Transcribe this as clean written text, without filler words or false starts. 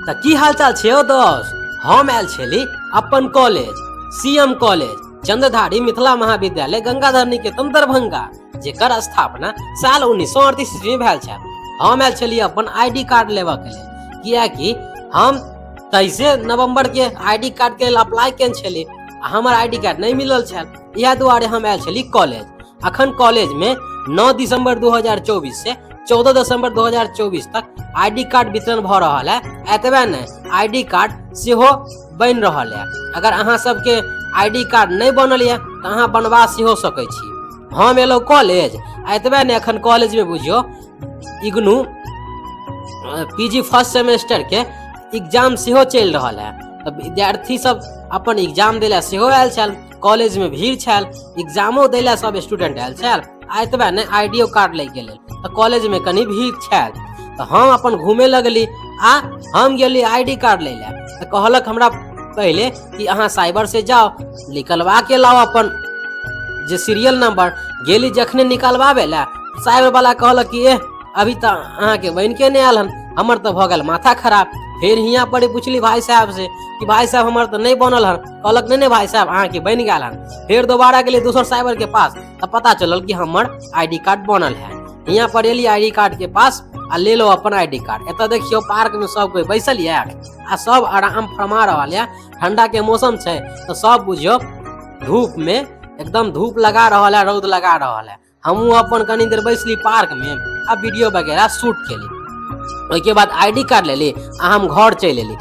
तऽ की हालचाल छै यौ दोस्त। हम आयल छली अपन college, CM college, Chandradhari Mithila Mahavidyalaya, Gangadhar Niketan, Darbhanga, जेकर स्थापना साल 1938 ईस्वी में भेल छल। हम आयल छली अपन आईडी कार्ड लेबऽ के लेल, कियाकि हम 23 नवंबर के आईडी कार्ड के लेल अप्लाई केने छली आ हमर आईडी कार्ड नहि मिलल छल। इएह दुआरे हम आयल छली कॉलेज। अखन कॉलेज में 9 दिसंबर 2024 से 14 दिसंबर 2024 तक आईडी कार्ड वितरण भऽ रहल है। एतबे नहि, आईडी कार्ड सेहो बनि रहल है। अगर अहाँ सबके आईडी कार्ड नहि बनल यऽ तऽ अहाँ बनवा सेहो सकै छी। हम एलहुँ कॉलेज। आ एतबे नहि, अखन कॉलेज में बुझियौ इग्नू पीजी फर्स्ट सेमेस्टर के एग्जाम सेहो चलि रहल है। तऽ विद्यार्थी सब अपन एग्जाम दै लए सेहो आयल छल। कॉलेज में भीड़ छल, एग्जामो दै लए सब स्टूडेंट आयल छल। आ एतबे नहि, आईडीओ कार्ड लै के लेल तऽ कॉलेज में कनि भीड़ छल। तऽ हम अपन घूमे लगली आ हम गेली आईडी कार्ड लै लए। तऽ कहलक हमरा पहिले कि अहाँ साइबर से जाओ, निकलवा के लाओ अपन जे सीरियल नंबर। गेली जखने निकलवाबे लए, साइबर वाला कहलक कि एह, अभी तऽ अहाँके बनि के नहि आयल हन। हमर तऽ भऽ गेल माथा खराब। फेर हियाँ पर पुछली भाई साहब से कि भाई साहब, हमर तऽ नहि बनल हन। कहलक, नहि नहि भाई साहब, अहाँके बनि गेल हन। फेर दोबारा गेली दोसर साइबर के पास तऽ पता चलल कि हमर आईडी कार्ड बनल है। हियाँ पर एली आईडी कार्ड के पास आ ले लो अपन आईडी कार्ड। एतऽ देखियौ, पार्क में सब कोई बैसल यऽ आ सब आराम फरमा रहल यऽ। ठंडा के मौसम छै तऽ सब बुझियौ धूप में एकदम धूप लगा रहल है, रौद लगा रहल है। हमहूँ अपन कनी देर बैसली पार्क में आ वीडियो वगैरह शूट केली। ओहिके बाद आईडी कार्ड लेली आ हम घर चलि एली।